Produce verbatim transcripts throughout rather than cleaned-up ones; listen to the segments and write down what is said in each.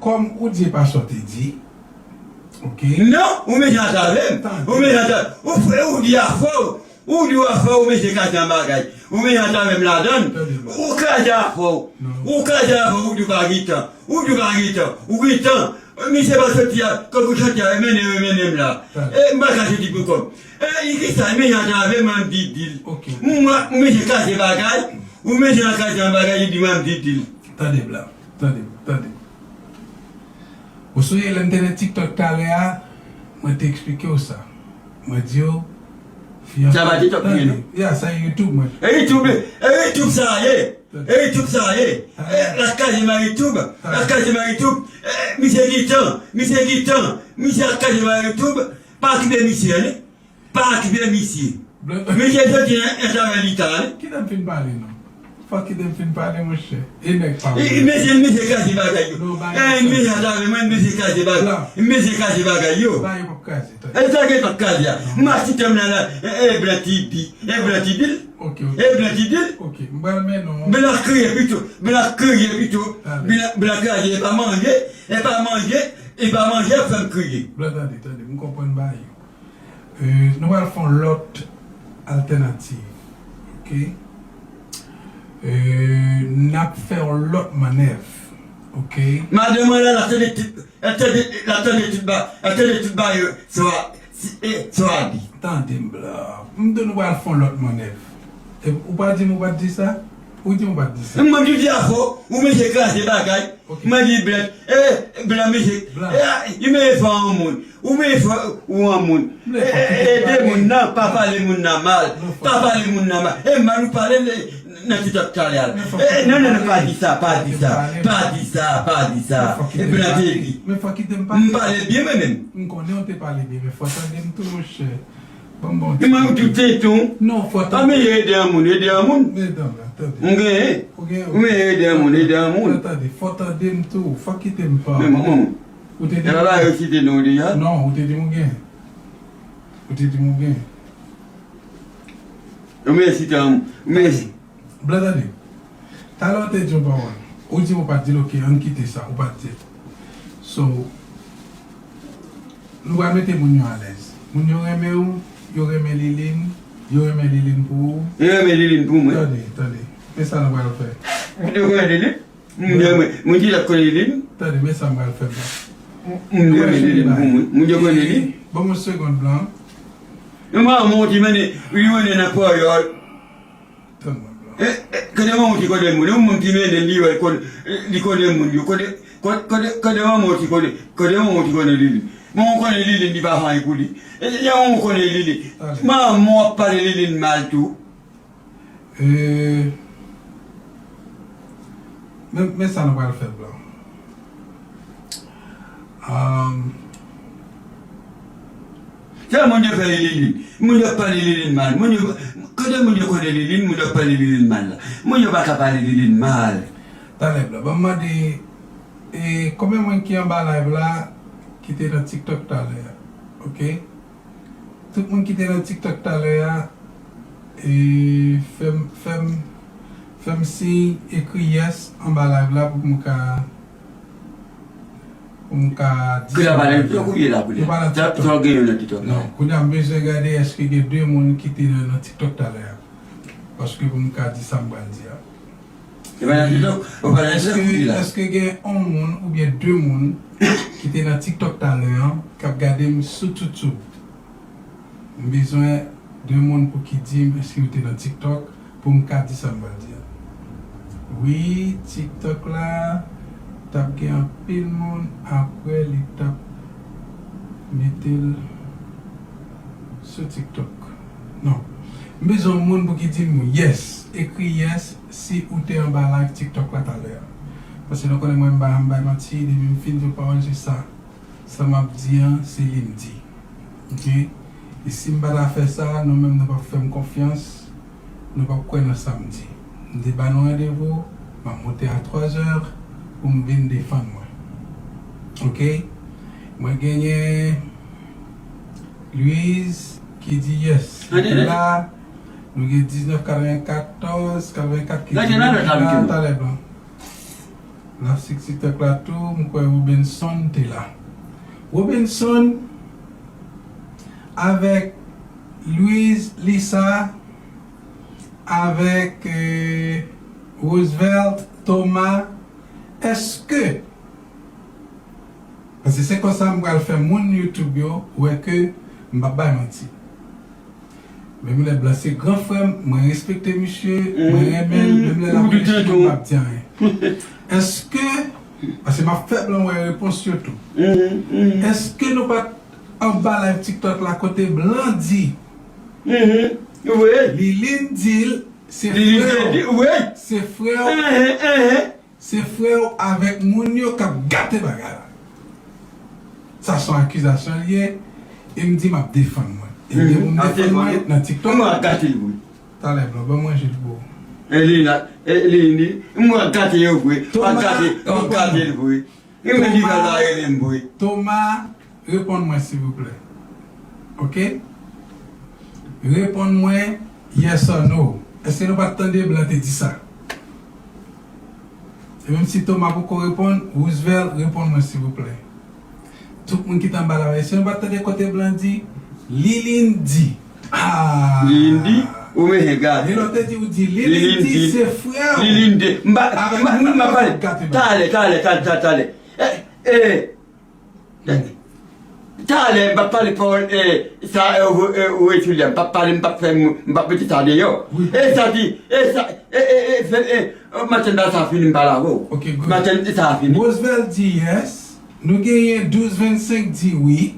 Kòm ou di e pa sa w te di, oke? Non, ou mechan atravè m. Ou mechan atravè m. Ou fè, ou di afè w. Ou di afè w, ou mechan kraze yon bagay. Ou mechan atravè m ladan l. Ou kraze afè w. Ou kraze afè w, ou di w pa gen tan. Ou di w pa gen tan. Ou gen tan. Misye pa soti a, kòk ou chante a, mennen, mennen m la. E m pa ka soti pou kòb. E, e kisa, mechan atravè m, m di, di l. Mwen, mechan kraze bagay. Ou mechan kraze yon bagay, li di m, m di, di l. Tande, blan. Tande, tande. Ou sonje lè m te nan TikTok talè a, mwen te eksplike w sa. Mwen di w, fi an... Sa pa TikTok li ye, non? Ya, sa YouTube, mwen. E YouTube, e YouTube sa ye. E YouTube sa ye. E, l ap kraze m ak YouTube. L ap kraze m ak YouTube. E, misye gen tan, misye gen tan. Misye ap kraze m ak YouTube. Pa okipe misye, non. Pa okipe misye. Misye soti nan travay li ta ale. Kite m fin pale non. Fòk kite m fin pale, monchè. E nèg pa... Mesye, mesye kraze bagay yo. E mesye atravè mwen, mesye kraze bagay. Mesye kraze bagay yo. Bagay yo p ap kraze. E sa gen pa kraze a. M ap site m nan la. E blan ti di. E blan ti di l. E blan ti di l. Blan kriye pito. Blan kriye pito. Blan kraze. E pa manje. E pa manje. E pa manje ap fè m kriye. Blan tande, tande. M konprann bagay yo. Euh, nou pral fè yon lòt altènativ. Oke? Euh, n ap fè yon lòt mannèv. Oke? Madanm mwen la, l ap tande tout, l ap tande, l ap tande tout ba, l ap tande tout ba yo, swa, si, e, swa di. Tande m blan. M di nou pral fè yon lòt mannèv. E, ou pa di m ou pa t di sa? Ou di m ou pa t di sa? Mwen di di afò, ou mesye kraze bagay. Mwen di blan, e, blan mesye, e, li mele fè yon moun. Ou mele fè yon moun. E, e, ede moun nan, pa pale moun nan mal. Pa pale moun nan mal. E mal ou pale nan TikTok talè a. E, non, non, non, pa di sa, pa di sa, pa di sa, pa di sa. E blan te di. M pale byen mwen menm. M konnen w te pale byen, men fò tande m tou, monchè. Ban m bon ti... Mwen ou tou te tou. Non, fò tande. Pa mele ede yon moun, ede yon moun. Medam la, tande. M genyen. Ou mele ede yon moun, ede yon moun. Tande, fò tande m tou. Fò kite m pale. Men manman. Ou te di... E pa yo site non deja? Non, ou te di m ou gen. Ou te di m ou gen. Ou mele site yon moun. Ou mele... Blan tande. Talè w te di yon pawòl. Ou di m ou pa t di l, oke, ann kite sa, ou pa t di l. So, nou pral mete moun yo alèz. Moun yo renmen w, yo renmen Liline, yo renmen Liline pou ou. Yo renmen Liline pou mwen. Tande, tande. Men sa nou pral fè. Moun yo renmen Liline? Moun yo renmen, moun ki la konnen Liline? Tande, men sa m pral fè blan. Moun yo renmen Liline pou mwen. Moun yo konnen Liline? Ban m yon segonn blan. Yon manman w ki mennen, li mennen nan pawòl. Tann mwen blan. E, e, kote manman w ki konnen moun? Yon moun ki mennen li wè, li konnen moun yo. Kote, kote, kote, kote manman w ki konnen, kote manman w ki konnen Liline? Manman w konnen Liline, li pa fè anyen pou li. E, lè manman w konnen Liline, manman w ap pale Liline mal tou. E, men, men sa nou pral fè blan. Ahn, Sa moun yo fè Liline? Moun yo pale Liline mal. Moun yo, kote moun yo konnen Liline, moun yo pale Liline mal la? Moun yo pa ka pale Liline mal. Talè blan, ban m mande, e, konbyen moun ki anba live la ki te nan TikTok talè a? Oke? Tout moun ki te nan TikTok talè a, e, fè m, fè m, fè m siy, ekri yes anba live la pou m ka, pou m ka di sa. Kounye a pa nan TikTok ou ye la kounye a? Yo pa nan TikTok. Sa w gen yo nan TikTok la? Non, kounye a m bezwen gade èske gen de moun ki te nan, nan TikTok talè a. Paske pou m ka di sa m pral di a. Yo pa nan TikTok, yo pa nan TikTok ou ye la? Èske, èske gen yon moun oubyen de moun ki te nan TikTok talè a k ap gade m sou YouTube? M bezwen de moun pou ki di m èske yo te nan TikTok pou m ka di sa m pral di a. Wi, TikTok la t ap gen anpil moun apre li t ap mete l sou TikTok. Non. M bezwen yon moun pou ki di m yes. Ekri yes si ou te anba live TikTok la talè a. Paske nou konnen mwen m pa janm bay manti, depi m fin di yon pawòl se sa. Sa m ap di an, se li m di. Oke? E si m pa ta fè sa, nou menm nou p ap fè m konfyans, nou p ap kwè nan sa m di. M te ba nou randevou, m ap monte a twazè pou m vin defann mwen. Oke? Mwen genyen Louise ki di yes. Li la, nou gen diznèf katrevenkatòz, katrevenkat ki di wi, la, talè blan. L ap sik TikTok la tou, m kwè Robenson te la. Robenson avèk Louise Lisa avèk, eh, Roosevelt Thomas, èske, paske se konsa m pral fè moun YouTube yo wè ke m p ap bay manti. Menm lè Blan se gran frè m, mwen respekte misye, mwen renmen l, menm lè l ap reyaji, m p ap di anyen. Èske, paske m ap fè Blan wè repons yo tou. Èske nou pa t anba live TikTok la kote Blan di, Liline di l, se frè w, se frè w, se frè w avèk moun yo k ap gate bagay la. Sa se yon akizasyon l ye, e m di m ap defann mwen. E m di pou m defann mwen nan TikTok. Mwen ap gate l vre. Talè Blan, ban mwen jis bo. E li la, e li, li, mwen ap gate yo vre. Mwen ap gate, mwen ap gate l vre. Li menm li pral rele m vre. Thomas, reponn mwen silvouplè. Oke? Reponn mwen yes or no. Èske nou pa t tande Blan te di sa? E menm si Thomas poko reponn, Roosevelt, reponn mwen silvouplè. Tout moun ki t anba la, èske nou pa t tande kote Blan di, Liline di? Ah! Liline di? Ou menm gade. Lè w te di, ou di, Liline di, se frè w. Liline di. M pa, m pa, m pa pale. Talè, talè, talè, talè, talè. Eh, eh. Talè, m p ap pale pawòl, eh, sa, eh, ou, eh, ou etidyan. M p ap pale, m p ap fè, m p ap mete sa deyò. E sa di, e sa, e, e, e, fè, e, maten sa fini, m pale avè w. Maten sa fini. Roosevelt di yes. Nou genyen douz vennsenk di wi.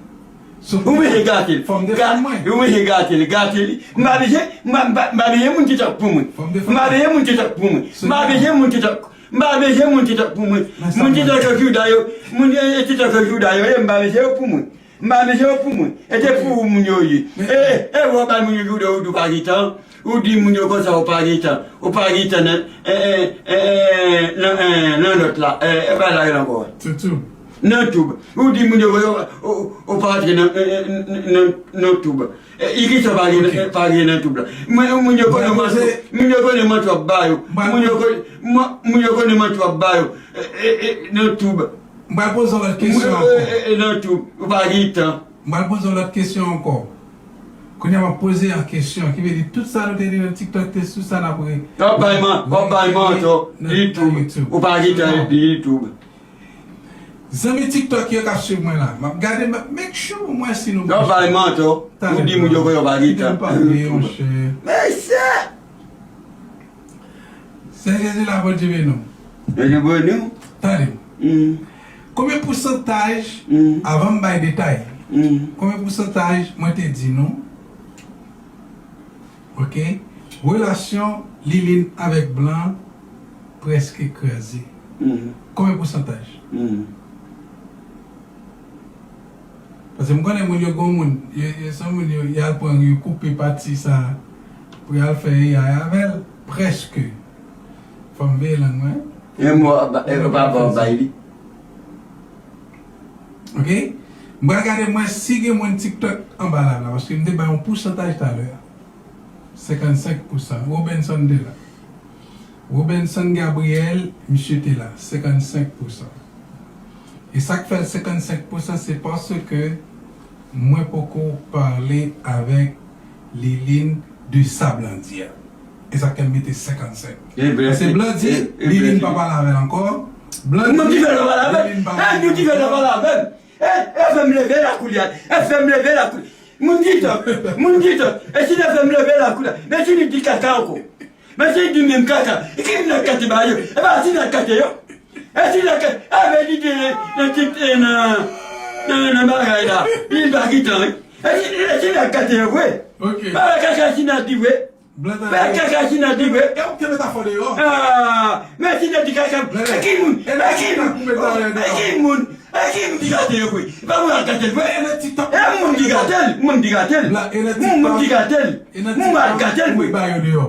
Ou bezwen gate l. Fò m defann mwen. Ou bezwen gate l, gate l. M pa bezwen, m pa, m pa, m pa bezwen moun ki tòk pou mwen. M pa bezwen moun ki tòk pou mwen. M pa bezwen moun ki tòk, m pa bezwen moun ki tòk pou mwen. Moun ki tòk yo jouda yo, moun, eh, eh, ki tòk yo jouda yo, eh, m pa bezwen yo pou mwen. M pa bezwen yo pou mwen. E te pou ou moun yo ye. E, e, e, w ap bay moun yo jouda, ou di w pa gentan. Ou di moun yo konsa ou pa gentan, ou pa gentan nan, eh, eh, eh, eh, nan, eh, nan lòt la, eh, eh, pa la rele ankò. Toutou. Nan toub. Ou di moun yo, ou, ou, ou pa antre nan, eh, eh, nan, nan, nan toub. Eh, i ki sa pa gen, eh, pa gen nan toub la. Moun, moun yo konnen manti, moun yo konnen manti w ap ba yo. Moun yo konnen, moun, moun yo konnen manti w ap ba yo. Eh, eh, eh, nan toub. M pral poze w lòt kesyon ankò. Nan tou, ou pa gentan. M pral poze w lòt kesyon ankò. Kounye a m ap poze yon kesyon ki vle di tout sa nou te di nan TikTok te sou sa n ap re-, w ap bay man-, w ap bay manti, nan YouTube. YouTube. Ou pa gentan YouTube. Zanmi TikTok yo k ap swiv mwen la, m ap gade, m ap make sure pou mwen si nou. W ap bay manti, ou di moun yo konnen w pa gentan YouTube. Mesye! Sè Jezi la, Bondye beni w. Bondye beni w. Tande m. Konbyen pousantaj, avan m bay detay, konbyen pousantaj mwen te di nou, oke, relasyon Liline avèk Blan prèske kraze? Konbyen pousantaj? Paske m konnen moun yo gon moun, yo, yo se moun yo, y al pran, yo koupe pati sa pou y al fè A I avè l, prèske. Fò m veye lang mwen. E mò, e pa ba w bay li. Oke? M pral gade mwen si gen moun TikTok anba live la, paske m te bay yon pousantaj talè a. Senkannsenk pousan. Robenson te la. Robenson Gabriel, misye te la. Senkannsenk pousan. E sa k fè l senkannsenk pousan, se paske mwen poko pale avèk Liline de sa Blan di a. E sa k fè m mete senkannsenk. Paske Blan di, Liline pa pale avè l ankò. Blan di, Liline pa pale avè l. E, nou ki fè l pa pale avè m. E, e fè m leve la koulye a. E fè m leve la koulye a. Moun ki tòk, moun ki tòk. E si te fè m leve la koulye a. Men si li di kaka ankò. Men si li di menm kaka. E ki moun ap kate ba yo? E pa si n ap kate yo. E si n ap kate, e men li di nan, nan, nan, nan bagay la. Li pa gentan, wi. E si, e si n ap kate yo vre? Pa kaka si n ap di vre. Blan, tande. Men kaka si n ap di vre. E ou te metafò deyò. Ah, men si n ap di kaka, e ki moun, e ki moun, e ki moun, e ki moun ki gate yo vre? Pa moun ki gate l vre. E moun ki gate l, moun ki gate l. Moun, moun ki gate l. Moun ki gate l vre.